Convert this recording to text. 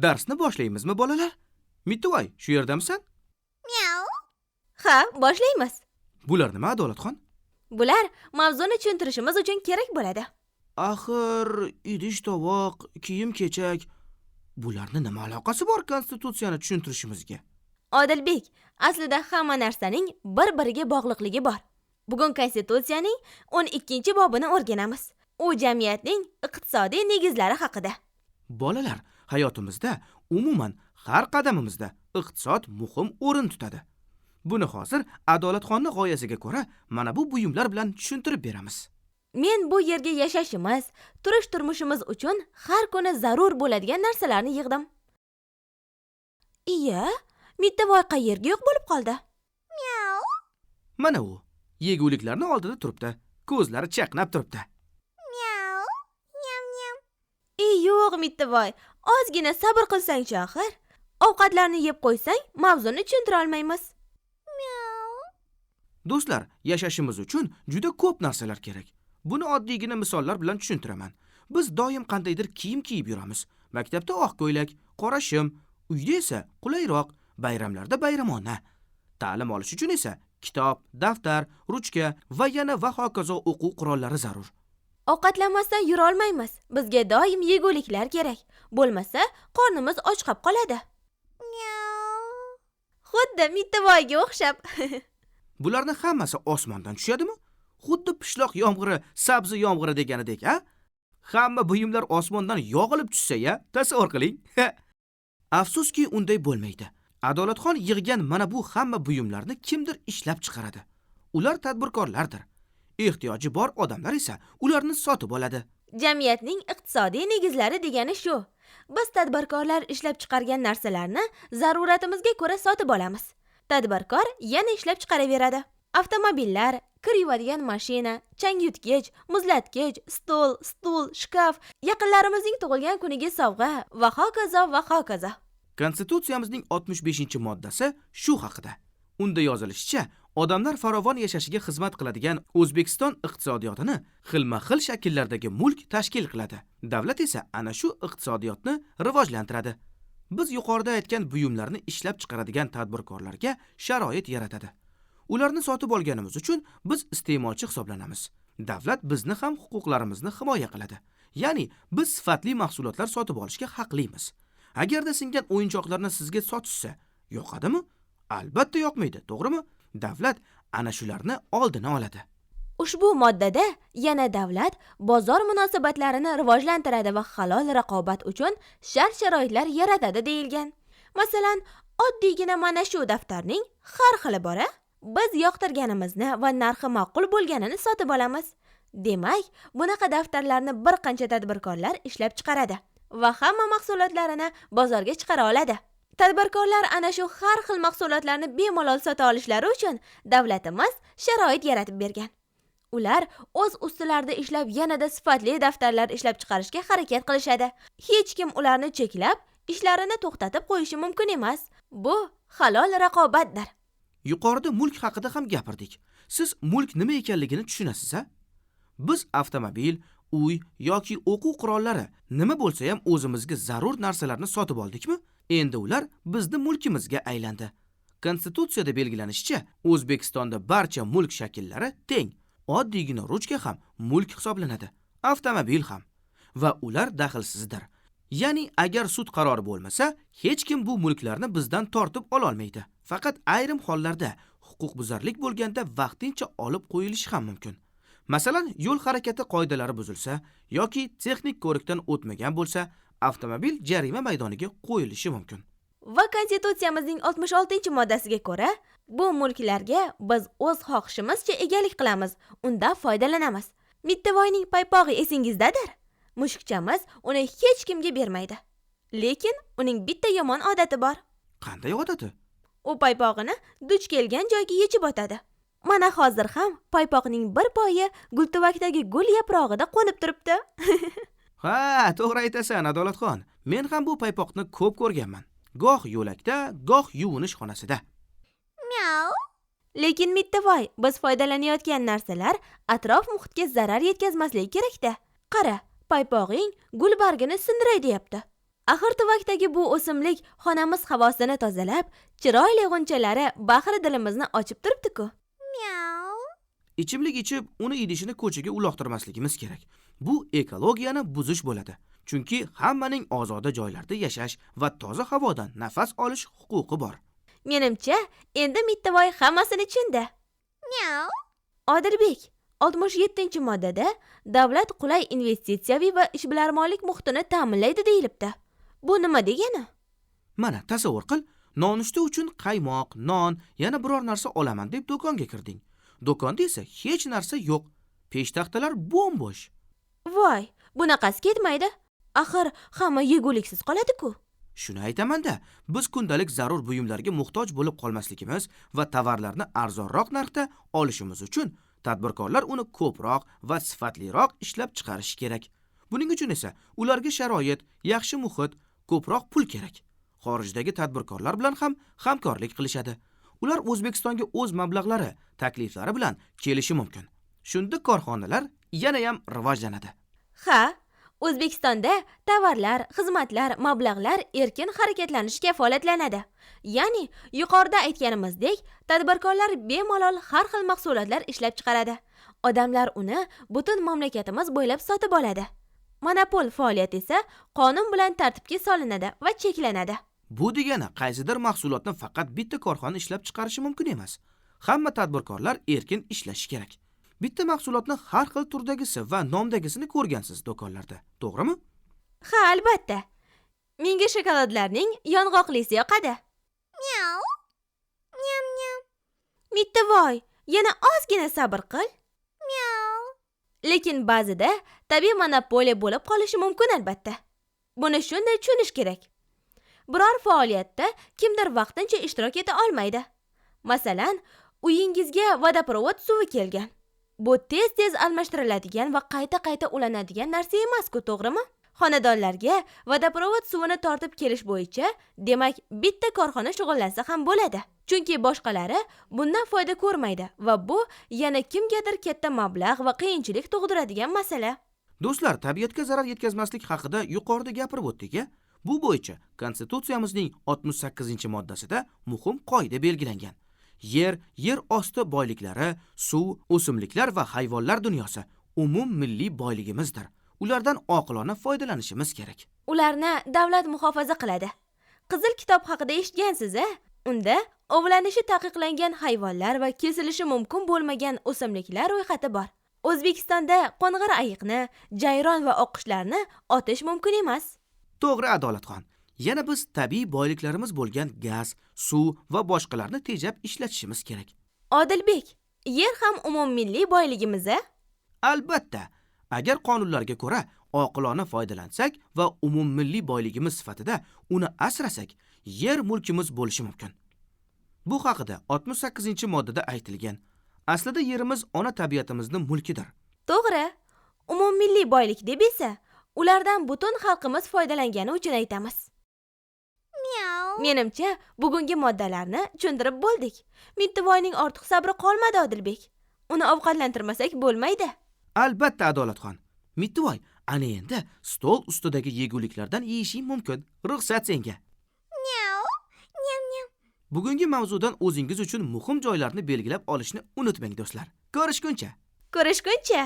Darsni boshlaymizmi, bolalar? Mittivoy, shu yerdamisan? Ha, boshlaymiz. Bular nima, Adolatxon? Bular mavzuni tushuntirishimiz uchun kerak bo'ladi. Axir idish tovoq, kiyim kechak, bularni nima aloqasi bor konstitutsiyani tushuntirishimizga? Odilbek, aslida hamma narsaning bir-biriga bog'liqligi bor. Bugun konstitutsiyaning 12-bobini o'rganamiz. U jamiyatning iqtisodiy negizlari haqida. Bolalar, hayotimizda, umuman har qadamimizda iqtisod muhim o'rin tutadi. Buni hozir Adolatxonni g'oyasiga ko'ra mana bu buyumlar bilan tushuntirib beramiz. Men bu yerga yashashimiz, turish turmushimiz uchun har kuni zarur bo'ladigan narsalarni yig'dim. Iya, Mittavoy qayerga yo'q bo'lib qoldi? Mana u yeguliklarni oldida turibdi, ko'zlari chaqnab turibdi. Yo'q, Mittavoy, ozgina sabr qilsang-chi axir. Ovqatlarni yeb qo'ysang, mavzuni tushuntira olmaymiz. Do'stlar, yashashimiz uchun juda ko'p narsalar kerak. Buni oddiygina misollar bilan tushuntiraman. Biz doim qandaydir kiyim kiyib yuramiz. Maktabda oq ko'ylak, qora shim, uyda esa qulayroq, bayramlarda bayramona. Ta'lim olish uchun esa kitob, daftar, ruchka va yana va hokazo o'quv qurollari zarur. Ovqatlanmasdan yura olmaymiz. Bizga doim yeguliklar kerak. Bo'lmasa, qornimiz ochqab qoladi. Xuddi Mittavoyga o'xshab. Bularni hammasi osmondan tushadimi? Xuddi pishloq yomg'iri, sabzi yomg'iri deganidek, a? Hamma buyumlar osmondan yog'ilib tushsa-ya, tasavvur qiling. Afsuski, unday bo'lmaydi. Adolatxon yig'gan mana bu hamma buyumlarni kimdir ishlab chiqaradi. Ular tadbirkorlardir. Ehtiyoji bor odamlar esa ularni sotib oladi. Jamiyatning iqtisodiy negizlari degani shu. Biz tadbirkorlar ishlab chiqargan narsalarni zaruratimizga ko'ra sotib olamiz. Tadbirkor yana ishlab chiqaraveradi. Avtomobillar, kir yuvadigan mashina, changyutgich, muzlatgich, stol, stul, shkaf, yaqinlarimizning tug'ilgan kuniga sovg'a va hokazo va hokazo. Konstitutsiyamizning 65-moddasi shu haqida. Unda yozilishicha, odamlar farovon yashashiga xizmat qiladigan O'zbekiston iqtisodiyotini xilma-xil shakllardagi mulk tashkil qiladi. Davlat esa ana shu iqtisodiyotni rivojlantiradi. Biz yuqorida aytgan buyumlarni ishlab chiqaradigan tadbirkorlarga sharoit yaratadi. Ularni sotib olganimiz uchun biz iste'molchi hisoblanamiz. Davlat bizni ham huquqlarimizni himoya qiladi. Ya'ni biz sifatli mahsulotlar sotib olishga haqlimiz. Agarda singan o'yinchoqlarni sizga sotishsa, yoqadimi? Albatta yoqmaydi, to'g'rimi? Davlat ana shularni oldini oladi. Ushbu moddada yana davlat bozor munosabatlarini rivojlantiradi va halol raqobat uchun shart-sharoitlar yaratadi deyilgan. Masalan, oddiygina mana shu daftarning har xili bor. Biz yoqtirganimizni va narxi ma'qul bo'lganini sotib olamiz. Demak, bunaqa daftarlarni bir qancha tadbirkorlar ishlab chiqaradi va hamma mahsulotlarini bozorga chiqara oladi. Tadbirkorlar ana shu har xil mahsulotlarni bemalol sota olishlari uchun davlatimiz sharoit yaratib bergan. Ular o'z ustilarida ishlab yanada sifatli daftarlar ishlab chiqarishga harakat qilishadi. Hech kim ularni cheklab, ishlarini to'xtatib qo'yishi mumkin emas. Bu halol raqobatdir. Yuqorida mulk haqida ham gapirdik. Siz mulk nima ekanligini tushunasiz-a? Biz avtomobil, uy yoki o'quv qurollari nima bo'lsa ham o'zimizga zarur narsalarni sotib oldikmi? Endi ular bizni mulkimizga aylandi. Konstitutsiyada belgilanishicha, O'zbekistonda barcha mulk shakllari teng. Oddiygina ruchka ham mulk hisoblanadi, avtomobil ham, va ular daxlsizdir. Ya'ni agar sud qarori bo'lmasa, hech kim bu mulklarni bizdan tortib ola olmaydi. Faqat ayrim hollarda huquqbuzarlik bo'lganda vaqtincha olib qo'yilishi ham mumkin. Masalan, yo'l harakati qoidalari buzilsa yoki texnik ko'rikdan o'tmagan bo'lsa, avtomobil jarima maydoniga qo'yilishi mumkin. Va Konstitutsiyamizning 66-moddasiga ko'ra, bu mulklarga biz o'z xohishimizcha egalik qilamiz, undan foydalanamiz. Mittavoyning paypog'i esingizdadir? Mushukchamiz uni hech kimga bermaydi. Lekin uning bitta yomon odati bor. Qanday odati? U paypog'ini duch kelgan joyga yechib otadi. Mana hozir ham paypoqning bir poyi gultuvakdagi gul yaprog'ida qo'nib turibdi. Ha, to'g'ri aytasan, Adolatxon. Men ham bu paypoqni ko'p ko'rganman. Goh yo'lakda, goh yuvinish xonasida. Lekin Mittavoy, biz foydalanayotgan narsalar atrof muhitga zarar yetkazmasligi kerakda. Qara, paypog'ing gul bargini sindiray deyapti. Axir tuvakdagi bu o'simlik xonamiz havosini tozalab, chiroyli g'unchalari bahri dilimizni ochib turibdi-ku. Ichimlik ichib, uni idishini ko'chaga uloqtirmasligimiz kerak. Bu ekologiyani buzish bo'ladi. Chunki hammaning ozoda joylarda yashash va toza havodan nafas olish huquqi bor. Menimcha, endi Mittivoy hammasini tushundi. Odilbek, 67-moddada davlat qulay investitsiyaviy va ishbilarmonlik muhitini ta'minlaydi deyilibdi. Bu nima degani? Mana tasavvur qil, nonushta uchun qaymoq, non, yana biror narsa olaman deb do'konga kirding. Do'konda esa hech narsa yo'q. Peshtaxtalar bo'm-bo'sh. Voy, bunaqasi ketmaydi. Axir hamma yeguliksiz qoladi-ku. Shuni aytaman-da, biz kundalik zarur buyumlarga muhtoj bo'lib qolmasligimiz va tovarlarni arzonroq narxda olishimiz uchun tadbirkorlar uni ko'proq va sifatliroq ishlab chiqarishi kerak. Buning uchun esa ularga sharoit, yaxshi muhit, ko'proq pul kerak. Xorijdagi tadbirkorlar bilan ham hamkorlik qilishadi. Ular O'zbekistonga o'z mablag'lari, takliflari bilan kelishi mumkin. Shunda korxonalar yana ham rivojlanadi. Ha, O'zbekistonda tovarlar, xizmatlar, mablag'lar erkin harakatlanishi kafolatlanadi. Ya'ni yuqorida aytganimizdek, tadbirkorlar bemalol har xil mahsulotlar ishlab chiqaradi. Odamlar uni butun mamlakatimiz bo'ylab sotib oladi. Monopol faoliyat esa qonun bilan tartibga solinadi va cheklanadi. Bu degani qaysidir mahsulotni faqat bitta korxona ishlab chiqarishi mumkin emas. Hamma tadbirkorlar erkin ishlashi kerak. Bitta mahsulotni har xil turdagisi va nomdagisini ko'rgansiz do'konlarda, to'g'rimi? Ha, albatta. Menga shokoladlarning yong'oqlisi yoqadi. Mittivoy, yana ozgina sabr qil. Lekin ba'zida tabiiy monopoliya bo'lib qolishi mumkin albatta. Buni shunday tushunish kerak. Biror faoliyatda kimdir vaqtincha ishtirok eta olmaydi. Masalan, uyingizga vodoprovod suvi kelgan. Bu tez-tez almashtiriladigan va qayta-qayta ulanadigan narsa emas-ku, to'g'rimi? Xonadonlarga vodoprovod suvini tortib kelish bo'yicha, demak, bitta korxona shug'ullansa ham bo'ladi. Chunki boshqalari bundan foyda ko'rmaydi va bu yana kimgadir katta mablag' va qiyinchilik tug'diradigan masala. Do'stlar, tabiatga zarar yetkazmaslik haqida yuqorida gapirib o'tdik-a? Bu bo'yicha Konstitutsiyamizning 68-moddasida muhim qoida belgilangan. Yer, yer osti boyliklari, suv, o'simliklar va hayvonlar dunyosi umummilliy boyligimizdir. Ulardan oqilona foydalanishimiz kerak. Ularni davlat muhofaza qiladi. Qizil kitob haqida eshitgansiz-a? Unda ovlanishi taqiqlangan hayvonlar va kesilishi mumkin bo'lmagan o'simliklar ro'yxati bor. O'zbekistonda qo'ng'ir ayiqni, jayron va oqqushlarni otish mumkin emas. To'g'ri, Adolatxon. Yana biz tabiiy boyliklarimiz bo'lgan gaz, suv va boshqalarni tejab ishlatishimiz kerak. Odilbek, yer ham umummilliy boyligimiz-a? Albatta. Agar qonunlarga ko'ra oqilona foydalansak va umummilliy boyligimiz sifatida uni asrasak, yer mulkimiz bo'lishi mumkin. Bu haqida 68-moddada aytilgan. Aslida yerimiz ona tabiatimizning mulkidir. To'g'ri. Umummilliy boylik deb esa ulardan butun xalqimiz foydalangani uchun aytamiz. Menimcha, bugungi moddalarni tushuntirib bo'ldik. Mittivoyning ortiq sabri qolmadi, Odilbek. Uni ovqatlantirmasak bo'lmaydi. Albatta, Adolatxon. Mittivoy, ana endi stol ustidagi yeguliklardan yeyishing mumkin. Ruxsat senga. Bugungi mavzudan o'zingiz uchun muhim joylarni belgilab olishni unutmang, do'stlar. Ko'rishguncha. Ko'rishguncha.